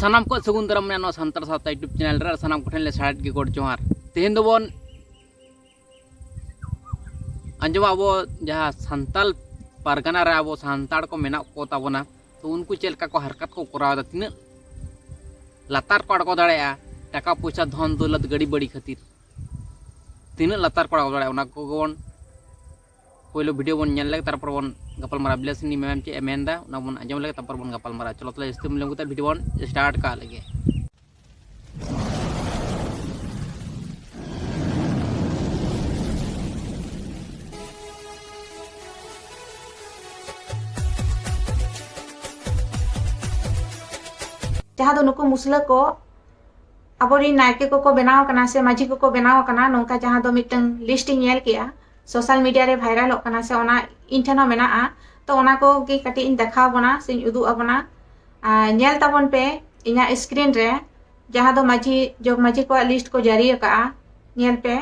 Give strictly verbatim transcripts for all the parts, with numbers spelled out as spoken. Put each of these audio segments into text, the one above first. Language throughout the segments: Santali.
ᱥᱟᱱᱟᱢ ᱠᱚ ᱥᱟᱹᱜᱩᱱ ᱫᱟᱨᱟᱢ ᱢᱮᱱᱟᱜᱼᱟ ᱱᱚᱣᱟ ᱥᱟᱱᱛᱟᱲ ᱥᱟᱶᱛᱟ YouTube ᱪᱮᱱᱮᱞ ᱨᱮ᱾ ᱟᱨ ᱥᱟᱱᱟᱢ ᱠᱚᱴᱷᱮᱱ ᱞᱮ ᱥᱟᱨᱦᱟᱣ ᱜᱮ ᱜᱚᱰ ᱡᱚᱦᱟᱨ᱾ ᱛᱮᱦᱮᱧ ᱫᱚᱵᱚᱱ ᱟᱸᱡᱚᱢᱟ ᱟᱵᱚ ᱡᱟᱦᱟᱸ ᱥᱟᱱᱛᱟᱞ ᱯᱟᱨᱜᱟᱱᱟ ᱨᱮ ᱟᱵᱚ ᱥᱟᱱᱛᱟᱲ ᱠᱚ ᱢᱮᱱᱟᱜ ᱠᱚ ᱛᱟᱵᱚᱱᱟ, ᱛᱚ ᱩᱱᱠᱩ ᱪᱮᱫ ᱞᱮᱠᱟ ᱠᱚ ᱦᱟᱨᱠᱟᱛ ᱠᱚ ᱠᱚᱨᱟᱣ ᱮᱫᱟ, ᱛᱤᱱᱟᱹᱜ ᱞᱟᱛᱟᱨ ᱠᱚ ᱟᱬᱜᱚ ᱫᱟᱲᱮᱭᱟᱜᱼᱟ ᱴᱟᱠᱟ ᱯᱚᱭᱥᱟ ᱫᱷᱚᱱ ᱫᱚᱞᱚᱛ ᱜᱟᱹᱰᱤ ᱵᱟᱹᱲᱤ ᱠᱷᱟᱹᱛᱤᱨ, ᱛᱤᱱᱟᱹᱜ ᱞᱟᱛᱟᱨ ᱠᱚ ᱟᱬᱜᱚ ᱫᱟᱲᱮᱭᱟᱜᱼᱟ, ᱚᱱᱟ ᱠᱚᱜᱮ ᱵᱚᱱ ᱯᱳᱭᱞᱳ ᱵᱷᱤᱰᱤᱭᱳ ᱵᱚᱱ ᱧᱮᱞ ᱞᱮᱜᱮ, ᱛᱟᱨᱯᱚᱨ ᱵᱚᱱ ᱜᱟᱯᱟᱞ ᱢᱟᱨᱟᱣ᱾ ᱵᱤᱞᱟᱥᱤᱱᱤ ᱢᱮᱢ ᱪᱮᱫ ᱮ ᱢᱮᱱᱫᱟ ᱚᱱᱟ ᱵᱚᱱ ᱟᱸᱡᱚᱢ ᱞᱮᱜᱮ, ᱛᱟᱨᱯᱚᱨ ᱵᱚᱱ ᱜᱟᱯᱟᱞ ᱢᱟᱨᱟᱣ᱾ ᱪᱚᱞᱚ ᱛᱟᱦᱞᱮ ᱡᱟᱹᱥᱛᱤ ᱵᱟᱹᱧ ᱞᱟᱹᱭ ᱠᱟᱛᱮ ᱵᱷᱤᱰᱤᱭᱳ ᱵᱚᱱ ᱥᱴᱟᱨᱴ ᱠᱟᱜ ᱞᱮᱜᱮ᱾ ᱡᱟᱦᱟᱸ ᱫᱚ ᱱᱩᱠᱩ ᱢᱩᱥᱞᱟᱹ ᱠᱚ ᱟᱵᱚᱨᱮᱱ ᱱᱟᱭᱠᱮ ᱠᱚᱠᱚ ᱵᱮᱱᱟᱣ ᱟᱠᱟᱱᱟ ᱥᱮ ᱢᱟᱹᱡᱷᱤ ᱠᱚᱠᱚ ᱵᱮᱱᱟᱣ ᱟᱠᱟᱱᱟ, ᱱᱚᱝᱠᱟ ᱡᱟᱦᱟᱸ ᱫᱚ ᱢᱤᱫᱴᱟᱝ ᱞᱤᱥᱴ ᱤᱧ ᱧᱮᱞ ᱠᱮᱜᱼᱟ, ᱥᱳᱥᱟᱞ ᱢᱤᱰᱤᱭᱟ ᱨᱮ ᱵᱷᱟᱭᱨᱟᱞᱚᱜ ᱠᱟᱱᱟ ᱥᱮ ᱚᱱᱟ ᱤᱧ ᱴᱷᱮᱱ ᱦᱚᱸ ᱢᱮᱱᱟᱜᱼᱟ᱾ ᱛᱚ ᱚᱱᱟ ᱠᱚᱜᱮ ᱠᱟᱹᱴᱤᱡ ᱤᱧ ᱫᱮᱠᱷᱟᱣ ᱟᱵᱚᱱᱟ ᱥᱮᱧ ᱩᱫᱩᱜ ᱟᱵᱚᱱᱟ᱾ ᱟᱨ ᱧᱮᱞ ᱛᱟᱵᱚᱱ ᱯᱮ ᱤᱧᱟᱹᱜ ᱥᱠᱨᱤᱱ ᱨᱮ, ᱡᱟᱦᱟᱸ ᱫᱚ ᱢᱟᱹᱡᱷᱤ, ᱡᱚᱜᱽ ᱢᱟᱹᱡᱷᱤ ᱠᱚᱣᱟᱜ ᱞᱤᱥᱴ ᱠᱚ ᱡᱟᱹᱨᱤ ᱟᱠᱟᱜᱼᱟ, ᱧᱮᱞ ᱯᱮ᱾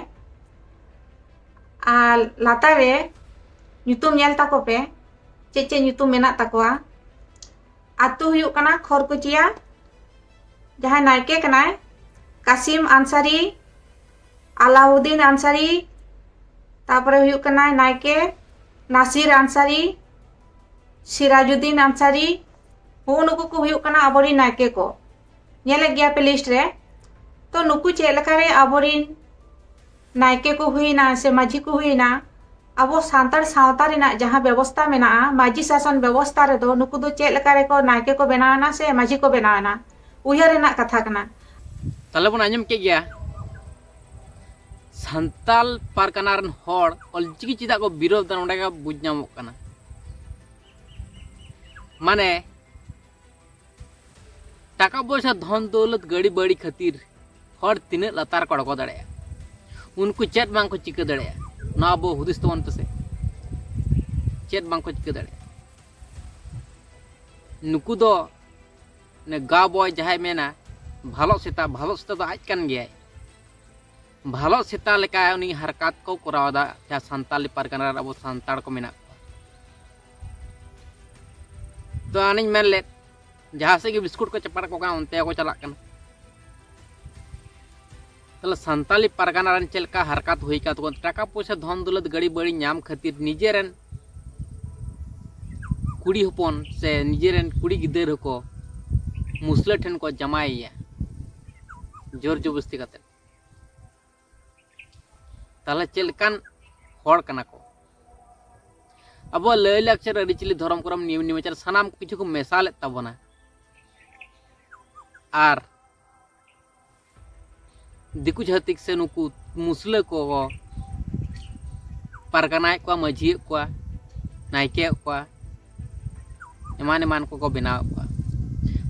ᱟᱨ ᱞᱟᱛᱟᱨ ᱨᱮ ᱧᱩᱛᱩᱢ ᱧᱮᱞ ᱛᱟᱠᱚ ᱯᱮ, ᱪᱮᱫ ᱪᱮᱫ ᱧᱩᱛᱩᱢ ᱢᱮᱱᱟᱜ ᱛᱟᱠᱚᱣᱟ᱾ ᱟᱛᱳ ᱦᱩᱭᱩᱜ ᱠᱟᱱᱟ ᱠᱷᱚᱨᱠᱩᱪᱤᱭᱟ, ᱡᱟᱦᱟᱸᱭ ᱱᱟᱭᱠᱮ ᱠᱟᱱᱟᱭ ᱠᱟᱥᱤᱢ ᱟᱱᱥᱟᱨᱤ, ᱟᱞᱟᱩᱫᱤᱱ ᱟᱱᱥᱟᱨᱤ, ᱛᱟᱨᱯᱚᱨᱮ ᱦᱩᱭᱩᱜ ᱠᱟᱱᱟᱭ ᱱᱟᱭᱠᱮ ᱱᱟᱥᱤᱨ ᱟᱱᱥᱟᱨᱤ, ᱥᱤᱨᱟᱡᱩᱫᱤᱱ ᱟᱱᱥᱟᱨᱤ᱾ ᱱᱩᱜᱼᱩ ᱱᱩᱠᱩ ᱠᱚ ᱦᱩᱭᱩᱜ ᱠᱟᱱᱟ ᱟᱵᱚᱨᱮᱱ ᱱᱟᱭᱠᱮ ᱠᱚ᱾ ᱧᱮᱞᱮᱫ ᱜᱮᱭᱟ ᱯᱮ ᱞᱤᱥᱴ ᱨᱮ᱾ ᱛᱚ ᱱᱩᱠᱩ ᱪᱮᱫ ᱞᱮᱠᱟᱨᱮ ᱟᱵᱚᱨᱮᱱ ᱱᱟᱭᱠᱮ ᱠᱚ ᱦᱩᱭᱱᱟ ᱥᱮ ᱢᱟᱹᱡᱷᱤ ᱠᱚ ᱦᱩᱭᱱᱟ, ᱟᱵᱚ ᱥᱟᱱᱛᱟᱲ ᱥᱟᱶᱛᱟ ᱨᱮᱱᱟᱜ ᱡᱟᱦᱟᱸ ᱵᱮᱵᱚᱥᱛᱟ ᱢᱮᱱᱟᱜᱼᱟ, ᱢᱟᱹᱡᱷᱤ ᱥᱟᱥᱚᱱ ᱵᱮᱵᱚᱥᱛᱟ ᱨᱮᱫᱚ ᱱᱩᱠᱩ ᱫᱚ ᱪᱮᱫ ᱞᱮᱠᱟ ᱨᱮᱠᱚ ᱱᱟᱭᱠᱮ ᱠᱚ ᱵᱮᱱᱟᱣ ᱮᱱᱟ ᱥᱮ ᱢᱟᱹᱡᱷᱤ ᱠᱚ ᱵᱮᱱᱟᱣ ᱮᱱᱟ, ᱩᱭᱦᱟᱹᱨ ᱨᱮᱱᱟᱜ ᱠᱟᱛᱷᱟ ᱠᱟᱱᱟ᱾ ᱛᱟᱦᱞᱮ ᱵᱚᱱ ᱟᱸᱡᱚᱢ ᱠᱮᱫ ᱜᱮᱭᱟ, ᱥᱟᱱᱛᱟᱞ ᱯᱟᱨᱜᱟᱱᱟ ᱨᱮᱱ ᱦᱚᱲ ᱚᱞᱪᱤᱠᱤ ᱪᱮᱫᱟᱜ ᱠᱚ ᱵᱤᱨᱳᱫᱷ ᱮᱫᱟ, ᱱᱚᱸᱰᱮ ᱜᱮ ᱵᱩᱡᱽ ᱧᱟᱢᱚᱜ ᱠᱟᱱᱟ᱾ ᱢᱟᱱᱮ ᱴᱟᱠᱟ ᱯᱚᱭᱥᱟ, ᱫᱷᱚᱱ ᱫᱚᱣᱞᱚᱛ, ᱜᱟᱹᱰᱤ ᱵᱟᱹᱲᱤ ᱠᱷᱟᱹᱛᱤᱨ ᱦᱚᱲ ᱛᱤᱱᱟᱹᱜ ᱞᱟᱛᱟᱨ ᱠᱚ ᱟᱬᱜᱚ ᱫᱟᱲᱮᱭᱟᱜᱼᱟ, ᱩᱱᱠᱩ ᱪᱮᱫ ᱵᱟᱝ ᱠᱚ ᱪᱤᱠᱟᱹ ᱫᱟᱲᱮᱭᱟᱜᱼᱟ, ᱱᱚᱣᱟ ᱟᱵᱚ ᱦᱩᱫᱤᱥ ᱛᱟᱵᱚᱱ ᱯᱮᱥᱮ᱾ ᱪᱮᱫ ᱵᱟᱝ ᱠᱚ ᱪᱤᱠᱟᱹ ᱫᱟᱲᱮᱭᱟᱜᱼᱟ᱾ ᱱᱩᱠᱩ ᱫᱚ ᱜᱟ ᱵᱚᱭ ᱡᱟᱦᱟᱸᱭ ᱢᱮᱱᱟ ᱵᱷᱟᱞᱚ ᱥᱮᱛᱟ, ᱵᱷᱟᱞᱚ ᱥᱮᱛᱟ ᱫᱚ ᱟᱡ ᱠᱟᱱ ᱜᱮᱭᱟᱭ᱾ ᱵᱷᱟᱞᱚ ᱥᱮᱛᱟ ᱞᱮᱠᱟ ᱩᱱᱤ ᱦᱟᱨᱠᱟᱛ ᱠᱚ ᱠᱚᱨᱟᱣ ᱮᱫᱟ, ᱡᱟᱦᱟᱸ ᱥᱟᱱᱛᱟᱞᱤ ᱯᱟᱨᱜᱟᱱᱟ ᱨᱮ ᱟᱵᱚ ᱥᱟᱱᱛᱟᱲ ᱠᱚ ᱢᱮᱱᱟᱜ ᱠᱚᱣᱟ᱾ ᱛᱚ ᱟᱹᱱᱤᱧ ᱢᱮᱱ ᱞᱮᱫ, ᱡᱟᱦᱟᱸ ᱥᱮᱫ ᱜᱮ ᱵᱤᱥᱠᱩᱴ ᱠᱚ ᱪᱟᱯᱟᱲ ᱟᱠᱚ ᱠᱟᱱᱟ, ᱚᱱᱛᱮ ᱜᱮᱠᱚ ᱪᱟᱞᱟᱜ ᱠᱟᱱᱟ᱾ ᱛᱟᱦᱚᱞᱮ ᱥᱟᱱᱛᱟᱞᱤ ᱯᱟᱨᱜᱟᱱᱟ ᱨᱮᱱ ᱪᱮᱫ ᱞᱮᱠᱟ ᱦᱟᱨᱠᱟᱛ ᱦᱩᱭ ᱟᱠᱟᱱ ᱛᱟᱠᱚᱣᱟ? ᱴᱟᱠᱟ ᱯᱚᱭᱥᱟ, ᱫᱷᱚᱱ ᱫᱚᱞᱚᱛ, ᱜᱟᱹᱲᱤ ᱵᱟᱹᱲᱤ ᱧᱟᱢ ᱠᱷᱟᱹᱛᱤᱨ ᱱᱤᱡᱮᱨᱮᱱ ᱠᱩᱲᱤ ᱦᱚᱯᱚᱱ ᱥᱮ ᱱᱤᱡᱮᱨᱮᱱ ᱠᱩᱲᱤ ᱜᱤᱫᱟᱹᱨ ᱦᱚᱸᱠᱚ ᱢᱩᱥᱞᱟᱹ ᱴᱷᱮᱱ ᱠᱚ ᱡᱟᱢᱟᱭᱮᱭᱟ ᱡᱳᱨ ᱡᱚᱵᱚᱥᱛᱤ ᱠᱟᱛᱮ᱾ ᱛᱟᱦᱚᱞᱮ ᱪᱮᱫ ᱞᱮᱠᱟᱱ ᱦᱚᱲ ᱠᱟᱱᱟ ᱠᱚ? ᱟᱵᱚᱣᱟᱜ ᱞᱟᱹᱭ ᱞᱟᱠᱪᱟᱨ, ᱟᱹᱨᱤᱪᱟᱹᱞᱤ, ᱫᱷᱚᱨᱚᱢ ᱠᱚᱨᱚᱢ, ᱱᱤᱭᱚᱢ ᱱᱮᱢᱟᱪᱟᱨ ᱥᱟᱱᱟᱢ ᱠᱤᱪᱷᱩ ᱠᱚ ᱢᱮᱥᱟ ᱞᱮᱫ ᱛᱟᱵᱚᱱᱟ᱾ ᱟᱨ ᱫᱤᱠᱩ ᱪᱷᱟᱹᱛᱤᱠ ᱥᱮ ᱱᱩᱠᱩ ᱢᱩᱥᱞᱟᱹ ᱠᱚ ᱯᱟᱨᱜᱟᱱᱟᱭᱮᱫ ᱠᱚᱣᱟ, ᱢᱟᱹᱡᱷᱤᱭᱮᱫ ᱠᱚᱣᱟ, ᱱᱟᱭᱠᱮᱭᱮᱫ ᱠᱚᱣᱟ, ᱮᱢᱟᱱ ᱮᱢᱟᱱ ᱠᱚᱠᱚ ᱵᱮᱱᱟᱣᱮᱫ ᱠᱚᱣᱟ᱾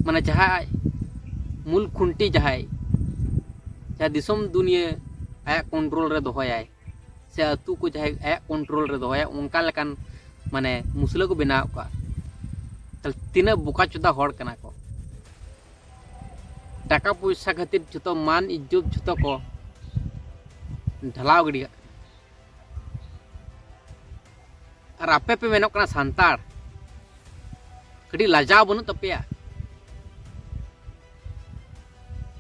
ᱢᱟᱱᱮ ᱡᱟᱦᱟᱸᱭ ᱢᱩᱞ ᱠᱷᱩᱱᱴᱤ, ᱡᱟᱦᱟᱸᱭ, ᱡᱟᱦᱟᱸ ᱫᱤᱥᱚᱢ ᱫᱩᱱᱤᱭᱟᱹ ᱟᱭᱟᱜ ᱠᱚᱱᱴᱨᱳᱞ ᱨᱮ ᱫᱚᱦᱚᱭᱟᱭ, ᱥᱮ ᱟᱹᱛᱩ ᱠᱚ ᱡᱟᱦᱟᱸᱭ ᱟᱭᱟᱜ ᱠᱚᱱᱴᱨᱳᱞ ᱨᱮ ᱫᱚᱦᱚᱭᱟ, ᱚᱱᱠᱟ ᱞᱮᱠᱟᱱ ᱢᱟᱱᱮ ᱢᱩᱥᱞᱟᱹ ᱠᱚ ᱵᱮᱱᱟᱣᱮᱫ ᱠᱚᱣᱟ᱾ ᱛᱟᱦᱞᱮ ᱛᱤᱱᱟᱹᱜ ᱵᱚᱠᱟ ᱪᱚᱫᱟ ᱦᱚᱲ ᱠᱟᱱᱟ ᱠᱚ! ᱴᱟᱠᱟ ᱯᱚᱭᱥᱟ ᱠᱷᱟᱹᱛᱤᱨ ᱡᱷᱚᱛᱚ ᱢᱟᱱ ᱤᱡᱽᱡᱚᱛ ᱡᱷᱚᱛᱚ ᱠᱚ ᱰᱷᱟᱞᱟᱣ ᱜᱤᱰᱤ ᱠᱟᱜ ᱠᱟᱱᱟ᱾ ᱟᱨ ᱟᱯᱮ ᱯᱮ ᱢᱮᱱᱚᱜ ᱠᱟᱱᱟ ᱥᱟᱱᱛᱟᱲ, ᱠᱟᱹᱴᱤᱡ ᱞᱟᱡᱟᱣ ᱵᱟᱹᱱᱩᱜ ᱛᱟᱯᱮᱭᱟ?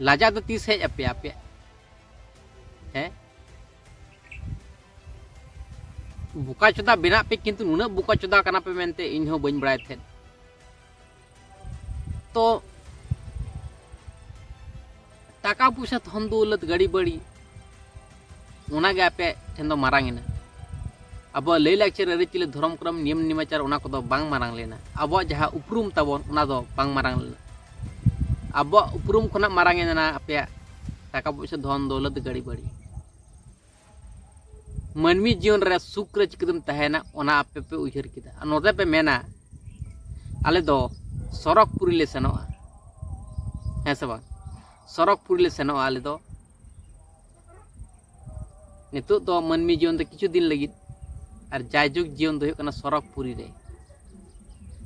ᱞᱟᱡᱟᱣ ᱫᱚ ᱛᱤᱥ ᱦᱮᱡ ᱟᱯᱮᱭᱟ ᱟᱯᱮᱭᱟᱜ? ᱦᱮᱸ, ᱵᱚᱠᱟ ᱪᱚᱫᱟ ᱵᱮᱱᱟᱜ ᱯᱮ, ᱠᱤᱱᱛᱩ ᱱᱩᱱᱟᱹᱜ ᱵᱚᱠᱟ ᱪᱚᱫᱟ ᱠᱟᱱᱟ ᱯᱮ ᱢᱮᱱᱛᱮ ᱤᱧ ᱦᱚᱸ ᱵᱟᱹᱧ ᱵᱟᱲᱟᱭ ᱛᱟᱦᱮᱸᱫ᱾ ᱛᱚ ᱴᱟᱠᱟ ᱯᱚᱭᱥᱟ, ᱫᱷᱚᱱ ᱫᱚᱣᱞᱚᱛ, ᱜᱟᱹᱰᱤ ᱵᱟᱹᱲᱤ, ᱚᱱᱟᱜᱮ ᱟᱯᱮ ᱴᱷᱮᱱ ᱫᱚ ᱢᱟᱨᱟᱝ ᱮᱱᱟ᱾ ᱟᱵᱚᱣᱟᱜ ᱞᱟᱹᱭ ᱞᱟᱠᱪᱟᱨ, ᱟᱹᱨᱤᱪᱟᱹᱞᱤ, ᱫᱷᱚᱨᱚᱢ ᱠᱚᱨᱚᱢ, ᱱᱤᱭᱚᱢ ᱱᱮᱢᱟᱪᱟᱨ, ᱚᱱᱟ ᱠᱚᱫᱚ ᱵᱟᱝ ᱢᱟᱨᱟᱝ ᱞᱮᱱᱟ᱾ ᱟᱵᱚᱣᱟᱜ ᱡᱟᱦᱟᱸ ᱩᱯᱨᱩᱢ ᱛᱟᱵᱚᱱ, ᱚᱱᱟ ᱫᱚ ᱵᱟᱝ ᱢᱟᱨᱟᱝ ᱞᱮᱱᱟ᱾ ᱟᱵᱚᱣᱟᱜ ᱩᱯᱨᱩᱢ ᱠᱷᱚᱱᱟᱜ ᱢᱟᱨᱟᱝ ᱮᱱᱟ ᱟᱯᱮᱭᱟᱜ ᱴᱟᱠᱟ ᱯᱚᱭᱥᱟ, ᱫᱷᱚᱱ ᱫᱚᱣᱞᱚᱛ, ᱜᱟᱹᱰᱤ ᱵᱟᱹᱲᱤ᱾ ᱢᱟᱹᱱᱢᱤ ᱡᱤᱭᱚᱱ ᱨᱮ ᱥᱩᱠ ᱨᱮ ᱪᱤᱠᱟᱹᱛᱮᱢ ᱛᱟᱦᱮᱱᱟ, ᱚᱱᱟ ᱟᱯᱮ ᱯᱮ ᱩᱭᱦᱟᱹᱨ ᱠᱮᱫᱟ᱾ ᱟᱨ ᱱᱚᱛᱮ ᱯᱮ ᱢᱮᱱᱟ, ᱟᱞᱮ ᱫᱚ ᱥᱚᱨᱚᱜᱽ ᱯᱩᱨᱤ ᱞᱮ ᱥᱮᱱᱚᱜᱼᱟ᱾ ᱦᱮᱸ ᱥᱮ ᱵᱟᱝ? ᱥᱚᱨᱚᱜᱽ ᱯᱩᱨᱤ ᱞᱮ ᱥᱮᱱᱚᱜᱼᱟ ᱟᱞᱮ ᱫᱚ᱾ ᱱᱤᱛᱚᱜ ᱫᱚ ᱢᱟᱹᱱᱢᱤ ᱡᱤᱭᱚᱱ ᱫᱚ ᱠᱤᱪᱷᱩ ᱫᱤᱱ ᱞᱟᱹᱜᱤᱫ, ᱟᱨ ᱡᱟᱭᱡᱩᱜᱽ ᱡᱤᱭᱚᱱ ᱫᱚ ᱦᱩᱭᱩᱜ ᱠᱟᱱᱟ ᱥᱚᱨᱚᱜᱽ ᱯᱩᱨᱤ ᱨᱮ᱾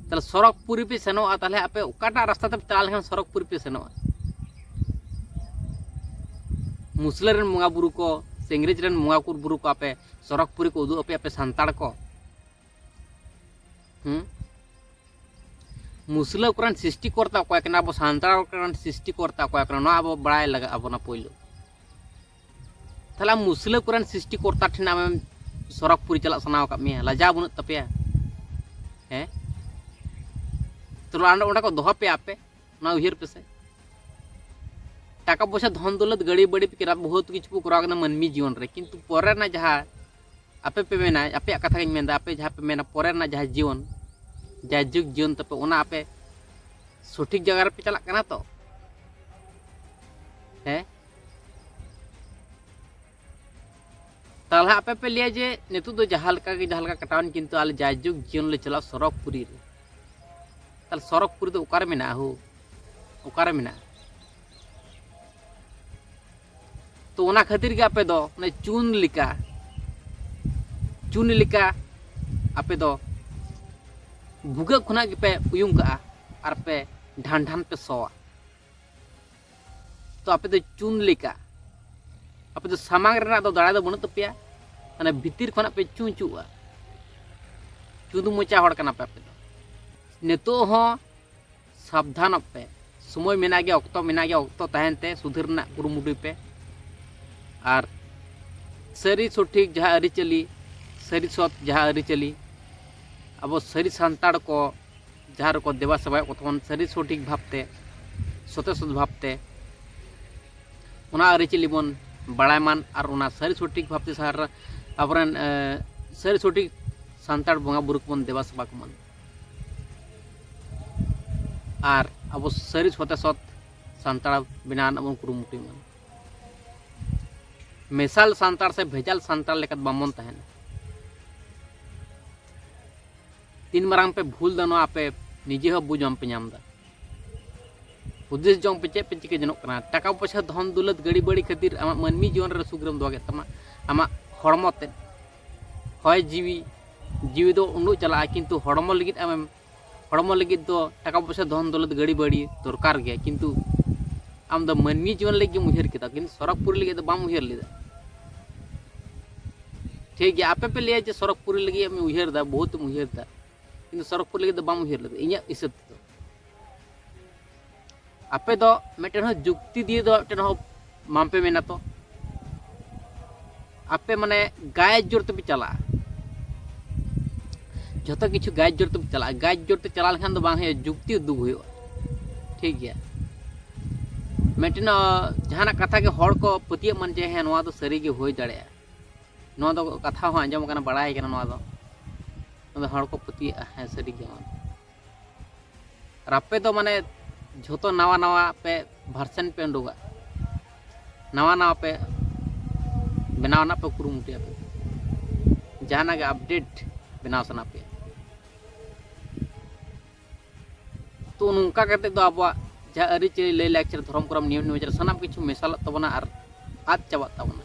ᱛᱟᱦᱞᱮ ᱥᱚᱨᱚᱜᱽ ᱯᱩᱨᱤ ᱯᱮ ᱥᱮᱱᱚᱜᱼᱟ, ᱛᱟᱦᱞᱮ ᱟᱯᱮ ᱚᱠᱟᱴᱟᱜ ᱨᱟᱥᱛᱟ ᱛᱮᱯᱮ ᱪᱟᱞᱟᱣ ᱞᱮᱱᱠᱷᱟᱱ ᱥᱚᱨᱚᱜᱽ ᱯᱩᱨᱤ ᱯᱮ ᱥᱮᱱᱚᱜᱼᱟ? ᱢᱩᱥᱞᱟᱹ ᱨᱮᱱ ᱵᱚᱸᱜᱟ ᱵᱩᱨᱩ ᱠᱚ ᱥᱮ ᱤᱝᱨᱮᱡᱽ ᱨᱮᱱ ᱵᱚᱸᱜᱟ ᱵᱩᱨᱩ ᱠᱚ ᱟᱯᱮ ᱥᱚᱨᱚᱜᱽ ᱯᱩᱨᱤ ᱠᱚ ᱩᱫᱩᱜ ᱟᱯᱮᱭᱟ, ᱟᱯᱮ ᱥᱟᱱᱛᱟᱲ ᱠᱚ? ᱦᱩᱸ? ᱢᱩᱥᱞᱟᱹ ᱠᱚᱨᱮᱱ ᱥᱨᱤᱥᱴᱤᱠᱚᱨᱛᱟ ᱚᱠᱚᱭ ᱠᱟᱱᱟ, ᱟᱵᱚ ᱥᱟᱱᱛᱟᱲ ᱠᱚᱨᱮᱱ ᱥᱨᱤᱥᱴᱤᱠᱚᱨᱛᱟ ᱚᱠᱚᱭ ᱠᱟᱱᱟ, ᱱᱚᱣᱟ ᱟᱵᱚ ᱵᱟᱲᱟᱭ ᱞᱟᱜᱟᱜ ᱟᱵᱚᱱᱟ ᱯᱳᱭᱞᱳ᱾ ᱛᱟᱦᱞᱮ ᱟᱢ ᱢᱩᱥᱞᱟᱹ ᱠᱚᱨᱮᱱ ᱥᱨᱤᱥᱴᱤᱠᱚᱨᱛᱟ ᱴᱷᱮᱱ ᱟᱢᱮᱢ ᱥᱚᱨᱚᱜᱽᱯᱩᱨᱤ ᱪᱟᱞᱟᱜ ᱥᱟᱱᱟ ᱟᱠᱟᱫ ᱢᱮᱭᱟ, ᱞᱟᱡᱟᱣ ᱵᱟᱹᱱᱩᱜ ᱛᱟᱯᱮᱭᱟ? ᱦᱮᱸ, ᱛᱟᱦᱞᱮ ᱚᱸᱰᱮ, ᱚᱸᱰᱮ ᱠᱚ ᱫᱚᱦᱚ ᱯᱮᱭᱟ ᱟᱯᱮ? ᱚᱱᱟ ᱩᱭᱦᱟᱹᱨ ᱯᱮᱥᱮ᱾ ᱴᱟᱠᱟ ᱯᱚᱭᱥᱟ, ᱫᱷᱚᱱ ᱫᱚᱞᱚᱛ, ᱜᱟᱹᱲᱤ ᱵᱟᱹᱲᱤ ᱯᱮ ᱠᱮᱨᱟ, ᱵᱚᱦᱩᱛ ᱠᱤᱪᱷᱩ ᱯᱮ ᱠᱚᱨᱟᱣ ᱠᱮᱫᱟ ᱢᱟᱹᱱᱢᱤ ᱡᱤᱭᱚᱱ ᱨᱮ, ᱠᱤᱱᱛᱩ ᱯᱚᱨᱮ ᱨᱮᱱᱟᱜ ᱡᱟᱦᱟᱸ ᱟᱯᱮ ᱯᱮ ᱢᱮᱱᱟ, ᱟᱯᱮᱭᱟᱜ ᱠᱟᱛᱷᱟ ᱜᱤᱧ ᱢᱮᱱᱫᱟ, ᱟᱯᱮ ᱡᱟᱦᱟᱸ ᱯᱮ ᱢᱮᱱᱟ ᱯᱚᱨᱮ ᱨᱮᱱᱟᱜ ᱡᱟᱦᱟᱸ ᱡᱤᱭᱚᱱ, ᱡᱟᱭᱡᱩᱜᱽ ᱡᱤᱭᱚᱱ ᱛᱟᱯᱮ, ᱚᱱᱟ ᱟᱯᱮ ᱥᱚᱴᱷᱤᱠ ᱡᱟᱭᱜᱟ ᱨᱮᱯᱮ ᱪᱟᱞᱟᱜ ᱠᱟᱱᱟ ᱛᱚ? ᱦᱮᱸ, ᱛᱟᱦᱞᱮ ᱟᱯᱮ ᱯᱮ ᱞᱟᱹᱭᱟ ᱡᱮ ᱱᱤᱛᱚᱜ ᱫᱚ ᱡᱟᱦᱟᱸ ᱞᱮᱠᱟ ᱜᱮ ᱡᱟᱦᱟᱸ ᱞᱮᱠᱟ ᱠᱟᱴᱟᱣᱮᱱ, ᱠᱤᱱᱛᱩ ᱟᱞᱮ ᱡᱟᱭᱡᱩᱜᱽ ᱡᱤᱭᱚᱱ ᱞᱮ ᱪᱟᱞᱟᱜᱼᱟ ᱥᱚᱨᱚᱜᱽᱯᱩᱨᱤ ᱨᱮ᱾ ᱛᱟᱦᱞᱮ ᱥᱚᱨᱚᱜᱽᱯᱩᱨᱤ ᱫᱚ ᱚᱠᱟᱨᱮ ᱢᱮᱱᱟᱜᱼᱟ ᱦᱳ? ᱚᱠᱟᱨᱮ ᱢᱮᱱᱟᱜᱼᱟ? ᱛᱚ ᱚᱱᱟ ᱠᱷᱟᱹᱛᱤᱨ ᱜᱮ ᱟᱯᱮ ᱫᱚ ᱚᱱᱮ ᱪᱩᱱ ᱞᱮᱠᱟ, ᱪᱩᱱ ᱞᱮᱠᱟ ᱟᱯᱮ ᱫᱚ ᱵᱷᱩᱜᱟᱹᱜ ᱠᱷᱚᱱᱟᱜ ᱜᱮᱯᱮ ᱩᱭᱩᱝ ᱠᱟᱜᱼᱟ ᱟᱨ ᱯᱮ ᱰᱷᱟᱱ ᱰᱷᱟᱱ ᱯᱮ ᱥᱚᱣᱟ᱾ ᱛᱚ ᱟᱯᱮ ᱫᱚ ᱪᱩᱱ ᱞᱮᱠᱟ, ᱟᱯᱮ ᱫᱚ ᱥᱟᱢᱟᱝ ᱨᱮᱱᱟᱜ ᱫᱚ ᱫᱟᱲᱮ ᱫᱚ ᱵᱟᱹᱱᱩᱜ ᱛᱟᱯᱮᱭᱟ, ᱢᱟᱱᱮ ᱵᱷᱤᱛᱤᱨ ᱠᱷᱚᱱᱟᱜ ᱯᱮ ᱪᱩᱸᱪᱩᱜᱼᱟ᱾ ᱪᱩᱸᱫᱩ ᱢᱚᱪᱟ ᱦᱚᱲ ᱠᱟᱱᱟ ᱯᱮ ᱟᱯᱮ ᱫᱚ᱾ ᱱᱤᱛᱚᱜ ᱦᱚᱸ ᱥᱟᱵᱫᱷᱟᱱᱚᱜ ᱯᱮ, ᱥᱚᱢᱚᱭ ᱢᱮᱱᱟᱜ ᱜᱮᱭᱟ, ᱚᱠᱛᱚ ᱢᱮᱱᱟᱜ ᱜᱮᱭᱟ, ᱚᱠᱛᱚ ᱛᱟᱦᱮᱱ ᱛᱮ ᱥᱩᱫᱷᱟᱹᱨ ᱨᱮᱱᱟᱜ ᱠᱩᱨᱩᱢᱩᱴᱩᱭ ᱯᱮ᱾ ᱟᱨ ᱥᱟᱹᱨᱤ ᱥᱚᱴᱷᱤᱠ ᱡᱟᱦᱟᱸ ᱟᱹᱨᱤᱪᱟᱹᱞᱤ, ᱥᱟᱹᱨᱤ ᱥᱚᱛ ᱡᱟᱦᱟᱸ ᱟᱹᱨᱤᱪᱟᱹᱞᱤ, ᱟᱵᱚ ᱥᱟᱹᱨᱤ ᱥᱟᱱᱛᱟᱲ ᱠᱚ ᱡᱟᱦᱟᱸ ᱨᱮᱠᱚ ᱫᱮᱵᱟ ᱥᱮᱵᱟᱭᱮᱫ ᱠᱚ ᱛᱟᱵᱚᱱ ᱥᱟᱹᱨᱤ ᱥᱚᱴᱷᱤᱠ ᱵᱷᱟᱵᱽᱛᱮ, ᱥᱚᱛᱮ ᱥᱚᱛ ᱵᱷᱟᱵᱽᱛᱮ, ᱚᱱᱟ ᱟᱹᱨᱤᱪᱟᱹᱞᱤ ᱵᱚᱱ ᱵᱟᱲᱟᱭ ᱢᱟᱱ ᱟᱨ ᱚᱱᱟ ᱥᱟᱹᱨᱤ ᱥᱚᱴᱷᱤᱠ ᱵᱷᱟᱵᱽᱛᱮ ᱥᱟᱨ-, ᱟᱵᱚᱨᱮᱱ, ᱮ, ᱥᱟᱹᱨᱤ ᱥᱚᱴᱷᱤᱠ ᱥᱟᱱᱛᱟᱲ ᱵᱚᱸᱜᱟ ᱵᱩᱨᱩ ᱠᱚᱵᱚᱱ ᱫᱮᱵᱟ ᱥᱮᱵᱟ ᱠᱚᱢᱟᱱ ᱟᱨ ᱟᱵᱚ ᱥᱟᱹᱨᱤ ᱥᱚᱛᱮ ᱥᱚᱛ ᱥᱟᱱᱛᱟᱲ ᱵᱮᱱᱟᱣ ᱨᱮᱱᱟᱜ ᱵᱚᱱ ᱠᱩᱨᱩᱢᱩᱴᱩᱭ ᱢᱟ᱾ ᱢᱮᱥᱟᱞ ᱥᱟᱱᱛᱟᱲ ᱥᱮ ᱵᱷᱮᱡᱟᱞ ᱥᱟᱱᱛᱟᱲ ᱞᱮᱠᱟ ᱵᱟᱝᱵᱚᱱ ᱛᱟᱦᱮᱱᱟ᱾ ᱛᱤᱱ ᱢᱟᱨᱟᱝ ᱯᱮ ᱵᱷᱩᱞ ᱫᱟ, ᱱᱚᱣᱟ ᱟᱯᱮ ᱱᱤᱡᱮ ᱦᱚᱸ ᱵᱩᱡᱽ ᱵᱟᱝ ᱯᱮ ᱧᱟᱢ ᱫᱟ᱾ ᱦᱩᱫᱤᱥ ᱡᱚᱝ ᱯᱮ, ᱪᱮᱫ ᱯᱮ ᱪᱤᱠᱟᱹ ᱡᱚᱱᱚᱜ ᱠᱟᱱᱟ? ᱴᱟᱠᱟ ᱯᱚᱭᱥᱟ, ᱫᱷᱚᱱ ᱫᱚᱞᱚᱛ, ᱜᱟᱹᱲᱤ ᱵᱟᱹᱲᱤ ᱠᱷᱟᱹᱛᱤᱨ ᱟᱢᱟᱜ ᱢᱟᱹᱱᱢᱤ ᱡᱤᱭᱚᱱ ᱨᱮ ᱥᱩᱠ ᱨᱮᱢ ᱫᱚᱦᱚ ᱠᱮᱫ ᱛᱟᱢᱟ, ᱟᱢᱟᱜ ᱦᱚᱲᱢᱚ ᱛᱮᱫ᱾ ᱦᱚᱭ ᱡᱤᱣᱤ, ᱡᱤᱣᱤ ᱫᱚ ᱩᱰᱩᱠ ᱪᱟᱞᱟᱜᱼᱟ, ᱠᱤᱱᱛᱩ ᱦᱚᱲᱢᱚ ᱞᱟᱹᱜᱤᱫ ᱟᱢᱮᱢ, ᱦᱚᱲᱢᱚ ᱞᱟᱹᱜᱤᱫ ᱫᱚ ᱴᱟᱠᱟ ᱯᱚᱭᱥᱟ, ᱫᱷᱚᱱ ᱫᱚᱞᱚᱛ, ᱜᱟᱹᱲᱤ ᱵᱟᱹᱲᱤ ᱫᱚᱨᱠᱟᱨ ᱜᱮᱭᱟ, ᱠᱤᱱᱛᱩ ᱟᱢ ᱫᱚ ᱢᱟᱹᱱᱢᱤ ᱡᱤᱭᱚᱱ ᱞᱟᱹᱜᱤᱫ ᱜᱮᱢ ᱩᱭᱦᱟᱹᱨ ᱠᱮᱫᱟ, ᱠᱤᱱᱛᱩ ᱥᱚᱨᱚᱜᱽᱯᱩᱨᱤ ᱞᱟᱹᱜᱤᱫ ᱫᱚ ᱵᱟᱢ ᱩᱭᱦᱟᱹᱨ ᱞᱮᱫᱟ᱾ ᱴᱷᱤᱠ ᱜᱮᱭᱟ, ᱟᱯᱮ ᱯᱮ ᱞᱟᱹᱭᱟ ᱡᱮ ᱥᱚᱨᱚᱜᱽᱯᱩᱨᱤ ᱞᱟᱹᱜᱤᱫ ᱮᱢ ᱩᱭᱦᱟᱹᱨ ᱮᱫᱟ, ᱵᱚᱦᱩᱛ ᱮᱢ ᱩᱭᱦᱟᱹᱨ ᱮᱫᱟ, ᱥᱚᱨᱚᱜᱽᱯᱩᱨ ᱞᱟᱹᱜᱤᱫ ᱫᱚ ᱵᱟᱢ ᱩᱭᱦᱟᱹᱨ ᱞᱮᱫᱟ ᱤᱧᱟᱹᱜ ᱦᱤᱥᱟᱹᱵ ᱛᱮᱫᱚ᱾ ᱟᱯᱮ ᱫᱚ ᱢᱤᱫᱴᱮᱱ ᱦᱚᱸ ᱡᱩᱠᱛᱤ ᱫᱤᱭᱮ ᱫᱚ ᱢᱤᱫᱴᱮᱱ ᱦᱚᱸ ᱵᱟᱝᱯᱮ ᱢᱮᱱᱟ ᱛᱚ᱾ ᱟᱯᱮ ᱢᱟᱱᱮ ᱜᱟᱭ ᱡᱳᱨ ᱛᱮᱯᱮ ᱪᱟᱞᱟᱜᱼᱟ, ᱡᱷᱚᱛᱚ ᱠᱤᱪᱷᱩ ᱜᱟᱭ ᱡᱳᱨ ᱛᱮᱯᱮ ᱪᱟᱞᱟᱜᱼᱟ᱾ ᱜᱟᱭ ᱡᱳᱨ ᱛᱮ ᱪᱟᱞᱟᱣ ᱞᱮᱠᱷᱟᱱ ᱫᱚ ᱵᱟᱝ ᱦᱩᱭᱩᱜᱼᱟ, ᱡᱩᱠᱛᱤ ᱩᱫᱩᱜ ᱦᱩᱭᱩᱜᱼᱟ᱾ ᱴᱷᱤᱠ ᱜᱮᱭᱟ, ᱢᱤᱫᱴᱮᱱ ᱡᱟᱦᱟᱱᱟᱜ ᱠᱟᱛᱷᱟ ᱜᱮ ᱦᱚᱲ ᱠᱚ ᱯᱟᱹᱛᱭᱟᱹᱜ ᱢᱟ ᱡᱮ ᱦᱮᱸ ᱱᱚᱣᱟ ᱫᱚ ᱥᱟᱹᱨᱤ ᱜᱮ ᱦᱩᱭ ᱫᱟᱲᱮᱭᱟᱜᱼᱟ᱾ ᱱᱚᱣᱟ ᱫᱚ ᱠᱟᱛᱷᱟ ᱦᱚᱸ ᱟᱸᱡᱚᱢ ᱟᱠᱟᱱᱟ, ᱵᱟᱲᱟᱭ ᱠᱟᱱᱟ ᱱᱚᱣᱟ ᱫᱚ᱾ ᱱᱚᱣᱟ ᱫᱚ ᱦᱚᱲ ᱠᱚ ᱯᱟᱹᱛᱭᱟᱹᱜᱼᱟ, ᱦᱮᱸ ᱥᱟᱹᱨᱤ ᱜᱮ ᱱᱚᱣᱟ ᱫᱚ᱾ ᱟᱨ ᱟᱯᱮ ᱫᱚ ᱢᱟᱱᱮ ᱡᱷᱚᱛᱚ ᱱᱟᱣᱟ ᱱᱟᱣᱟ ᱯᱮ version ᱯᱮ ᱩᱰᱩᱠᱟ, ᱱᱟᱣᱟ ᱱᱟᱣᱟ ᱯᱮ ᱵᱮᱱᱟᱣ ᱨᱮᱱᱟᱜ ᱯᱮ ᱠᱩᱨᱩᱢᱩᱴᱩᱭᱟ ᱯᱮ, ᱡᱟᱦᱟᱱᱟᱜ ᱜᱮ update ᱵᱮᱱᱟᱣ ᱥᱟᱱᱟ ᱯᱮᱭᱟ᱾ ᱛᱚ ᱱᱚᱝᱠᱟ ᱠᱟᱛᱮ ᱫᱚ ᱟᱵᱚᱣᱟᱜ ᱡᱟᱦᱟᱸ ᱟᱹᱨᱤᱪᱟᱹᱞᱤ, ᱞᱟᱹᱭ ᱞᱟᱠᱪᱟᱨ, ᱫᱷᱚᱨᱚᱢ ᱠᱚᱨᱚᱢ, ᱱᱤᱭᱚᱢ ᱱᱮᱢᱟᱪᱟᱨ ᱥᱟᱱᱟᱢ ᱠᱤᱪᱷᱩ ᱢᱮᱥᱟᱞᱚᱜ ᱛᱟᱵᱚᱱᱟ ᱟᱨ ᱟᱫ ᱪᱟᱵᱟᱜ ᱛᱟᱵᱚᱱᱟ᱾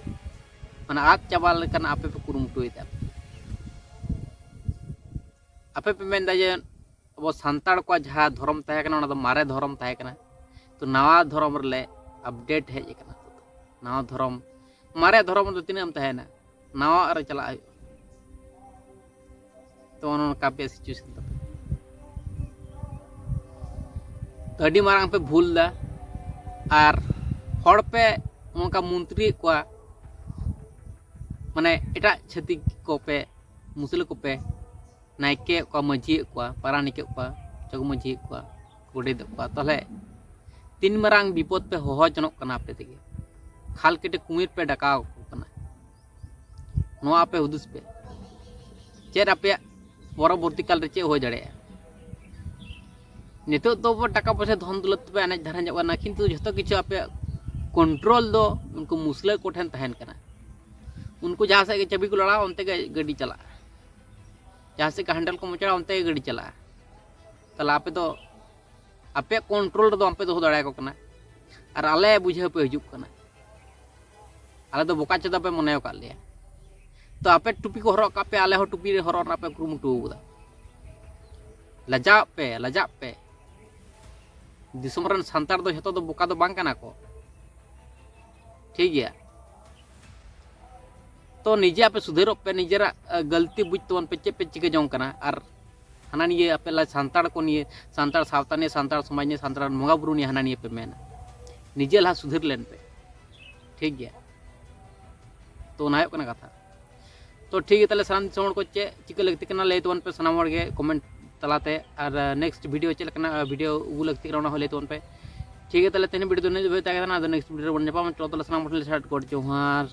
ᱢᱟᱱᱮ ᱟᱫ ᱪᱟᱵᱟ ᱞᱮᱠᱟᱱᱟᱜ ᱟᱯᱮ ᱯᱮ ᱠᱩᱨᱩᱢᱩᱴᱩᱭᱮᱫᱟ᱾ ᱟᱯᱮ ᱯᱮ ᱢᱮᱱᱫᱟ ᱡᱮ ᱟᱵᱚ ᱥᱟᱱᱛᱟᱲ ᱠᱚᱣᱟᱜ ᱡᱟᱦᱟᱸ ᱫᱷᱚᱨᱚᱢ ᱛᱟᱦᱮᱸ ᱠᱟᱱᱟ ᱚᱱᱟ ᱫᱚ ᱢᱟᱨᱮ ᱫᱷᱚᱨᱚᱢ ᱛᱟᱦᱮᱸ ᱠᱟᱱᱟ, ᱛᱚ ᱱᱟᱣᱟ ᱫᱷᱚᱨᱚᱢ ᱨᱮᱞᱮ update ᱦᱮᱡ ᱟᱠᱟᱱᱟ᱾ ᱱᱟᱣᱟ ᱫᱷᱚᱨᱚᱢ, ᱢᱟᱨᱮ ᱫᱷᱚᱨᱚᱢ ᱨᱮᱫᱚ ᱛᱤᱱᱟᱹᱜ ᱮᱢ ᱛᱟᱦᱮᱱᱟ, ᱱᱟᱣᱟ ᱨᱮ ᱪᱟᱞᱟᱜ ᱦᱩᱭᱩᱜᱼᱟ᱾ ᱛᱚ ᱚᱱᱮ ᱚᱱᱠᱟ ᱟᱯᱮᱭᱟᱜ situation ᱛᱟᱯᱮ᱾ ᱛᱚ ᱟᱹᱰᱤ ᱢᱟᱨᱟᱝ ᱯᱮ ᱵᱷᱩᱞ ᱮᱫᱟ᱾ ᱟᱨ ᱦᱚᱲ ᱯᱮ ᱱᱚᱝᱠᱟ ᱢᱚᱱᱛᱨᱤᱭᱮᱫ ᱠᱚᱣᱟ, ᱢᱟᱱᱮ ᱮᱴᱟᱜ ᱪᱷᱟᱹᱛᱤᱠ ᱠᱚᱯᱮ, ᱢᱩᱥᱞᱟᱹ ᱠᱚᱯᱮ ᱱᱟᱭᱠᱮᱭᱮᱫ ᱠᱚᱣᱟ, ᱢᱟᱹᱡᱷᱤᱭᱮᱫ ᱠᱚᱣᱟ, ᱯᱟᱨᱟᱱᱤᱠᱮᱫ ᱠᱚᱣᱟ, ᱡᱚᱜᱽ ᱢᱟᱹᱡᱷᱤᱭᱮᱫ ᱠᱚᱣᱟ, ᱜᱚᱰᱮᱛᱮᱫ ᱠᱚᱣᱟ, ᱛᱟᱦᱚᱞᱮ ᱛᱤᱱ ᱢᱟᱨᱟᱝ ᱵᱤᱯᱚᱫ ᱯᱮ ᱦᱚᱦᱚ ᱡᱚᱱᱚᱜ ᱠᱟᱱᱟ ᱟᱯᱮ ᱛᱮᱜᱮ? ᱠᱷᱟᱞ ᱠᱮᱴᱮ ᱠᱩᱢᱤᱨ ᱯᱮ ᱰᱟᱠᱟᱣ ᱟᱠᱚ ᱠᱟᱱᱟ᱾ ᱱᱚᱣᱟ ᱟᱯᱮ ᱦᱩᱫᱤᱥ ᱯᱮ, ᱪᱮᱫ ᱟᱯᱮᱭᱟᱜ ᱯᱚᱨᱚᱵᱚᱨᱛᱤ ᱠᱟᱞ ᱨᱮ ᱪᱮᱫ ᱦᱩᱭ ᱫᱟᱲᱮᱭᱟᱜᱼᱟ? ᱱᱤᱛᱚᱜ ᱫᱚ ᱴᱟᱠᱟ ᱯᱚᱭᱥᱟ ᱫᱷᱚᱱ ᱫᱚᱞᱚᱛ ᱛᱮᱯᱮ ᱮᱱᱮᱡ ᱫᱷᱟᱨᱟ ᱧᱚᱜ ᱠᱟᱱᱟ, ᱠᱤᱱᱛᱩ ᱡᱷᱚᱛᱚ ᱠᱤᱪᱷᱩ ᱟᱯᱮᱭᱟᱜ control ᱫᱚ ᱩᱱᱠᱩ ᱢᱩᱥᱞᱟᱹ ᱠᱚᱴᱷᱮᱱ ᱛᱟᱦᱮᱱ ᱠᱟᱱᱟ᱾ ᱩᱱᱠᱩ ᱡᱟᱦᱟᱸ ᱥᱮᱫ ᱜᱮ ᱪᱟᱹᱵᱤ ᱠᱚ ᱞᱟᱲᱟᱣᱟ ᱚᱱᱛᱮ ᱜᱮ ᱜᱟᱹᱰᱤ ᱪᱟᱞᱟᱜᱼᱟ, ᱡᱟᱦᱟᱸ ᱥᱮᱫ ᱜᱮ handle ᱠᱚ ᱢᱚᱪᱲᱟ ᱚᱱᱛᱮ ᱜᱮ ᱜᱟᱹᱰᱤ ᱪᱟᱞᱟᱜᱼᱟ᱾ ᱛᱟᱦᱚᱞᱮ ᱟᱯᱮ ᱫᱚ ᱟᱯᱮᱭᱟᱜ control ᱨᱮᱫᱚ ᱵᱟᱯᱮ ᱫᱚᱦᱚ ᱫᱟᱲᱮᱭᱟᱠᱚ ᱠᱟᱱᱟ, ᱟᱨ ᱟᱞᱮ ᱵᱩᱡᱷᱟᱹᱣ ᱯᱮ ᱦᱤᱡᱩᱜ ᱠᱟᱱᱟ᱾ ᱟᱞᱮ ᱫᱚ ᱵᱚᱠᱟ ᱪᱮᱫᱟᱜ ᱯᱮ ᱢᱚᱱᱮ ᱟᱠᱟᱫ ᱞᱮᱭᱟ? ᱛᱚ ᱟᱯᱮ ᱴᱩᱯᱤ ᱠᱚ ᱦᱚᱨᱚᱜ ᱠᱟᱜ ᱯᱮ, ᱟᱞᱮ ᱦᱚᱸ ᱴᱩᱯᱤ ᱦᱚᱨᱚᱜ ᱨᱮᱱᱟᱜ ᱯᱮ ᱠᱩᱨᱩᱢᱩᱴᱩ ᱟᱠᱟᱫᱟ᱾ ᱞᱟᱡᱟᱜ ᱯᱮ, ᱞᱟᱡᱟᱜ ᱯᱮ᱾ ᱫᱤᱥᱚᱢ ᱨᱮᱱ ᱥᱟᱱᱛᱟᱲ ᱫᱚ ᱡᱷᱚᱛᱚ ᱫᱚ ᱵᱚᱠᱟ ᱫᱚ ᱵᱟᱝ ᱠᱟᱱᱟ ᱠᱚ, ᱴᱷᱤᱠ ᱜᱮᱭᱟ? ᱛᱚ ᱱᱤᱡᱮ ᱟᱯᱮ ᱥᱩᱫᱷᱟᱹᱨᱚᱜ ᱯᱮ, ᱱᱤᱡᱮᱨᱟᱜ ᱟᱹ, ᱜᱟᱹᱞᱛᱤ ᱵᱩᱡᱽ ᱛᱟᱵᱚᱱ ᱯᱮ, ᱪᱮᱫ ᱯᱮ ᱪᱤᱠᱟᱹ ᱡᱚᱝ ᱠᱟᱱᱟ᱾ ᱟᱨ ᱦᱟᱱᱟ ᱱᱤᱭᱟᱹ ᱟᱯᱮ ᱞᱟ ᱥᱟᱱᱛᱟᱲ ᱠᱚ ᱱᱤᱭᱟᱹ, ᱥᱟᱱᱛᱟᱲ ᱥᱟᱶᱛᱟ ᱱᱤᱭᱟᱹ, ᱥᱟᱱᱛᱟᱲ ᱥᱚᱢᱟᱡᱽ ᱱᱤᱭᱟᱹ, ᱥᱟᱱᱛᱟᱲ ᱵᱚᱸᱜᱟ ᱵᱩᱨᱩ ᱱᱤᱭᱟᱹ ᱦᱟᱱᱟ ᱱᱤᱭᱟᱹ ᱯᱮ ᱢᱮᱱᱟ᱾ ᱱᱤᱡᱮ ᱞᱟᱦᱟ ᱥᱩᱫᱷᱟᱹᱨ ᱞᱮᱱ ᱯᱮ, ᱴᱷᱤᱠ ᱜᱮᱭᱟ? ᱛᱚ ᱚᱱᱟ ᱦᱩᱭᱩᱜ ᱠᱟᱱᱟ ᱠᱟᱛᱷᱟ᱾ ᱛᱚ ᱴᱷᱤᱠ ᱜᱮᱭᱟ, ᱛᱟᱦᱚᱞᱮ ᱥᱟᱱᱟᱢ ᱫᱤᱥᱚᱢ ᱦᱚᱲ ᱠᱚ ᱪᱮᱫ ᱪᱤᱠᱟᱹ ᱞᱟᱹᱠᱛᱤ ᱠᱟᱱᱟ ᱞᱟᱹᱭ ᱛᱟᱵᱚᱱ ᱯᱮ ᱥᱟᱱᱟᱢ ᱦᱚᱲ ᱜᱮ ᱠᱚᱢᱮᱱᱴ ᱛᱟᱞᱟᱛᱮ, ᱟᱨ ᱱᱮᱠᱥᱴ ᱵᱷᱤᱰᱤᱭᱳ ᱪᱮᱫ ᱞᱮᱠᱟᱱᱟᱜ ᱵᱷᱤᱰᱤᱭᱳ ᱟᱹᱜᱩ ᱞᱟᱹᱠᱛᱤ ᱠᱟᱱᱟ ᱚᱱᱟ ᱦᱚᱸ ᱞᱟᱹᱭ ᱛᱟᱵᱚᱱ ᱯᱮ᱾ ᱴᱷᱤᱠ ᱜᱮᱭᱟ, ᱛᱟᱦᱚᱞᱮ ᱛᱮᱦᱮᱧ ᱵᱷᱤᱰᱤᱭᱳ ᱫᱚ ᱱᱤᱱᱟᱹᱜ ᱫᱷᱟᱹᱵᱤᱡ ᱛᱟᱦᱮᱸ ᱠᱟᱱᱟ, ᱟᱫᱚ ᱱᱮᱠᱥᱴ ᱵᱷᱤᱰᱤᱭᱳ ᱨᱮᱵᱚᱱ ᱧᱟᱯᱟᱢᱟ᱾ ᱪᱚᱞᱚ ᱛᱟᱦᱚᱞᱮ ᱥᱟᱱᱟᱢ ᱦᱚᱲ ᱴᱷᱮᱱ ᱞᱮ ᱥᱟᱨᱦᱟᱣ ᱜᱚᱰ ᱡᱚᱦᱟᱨ᱾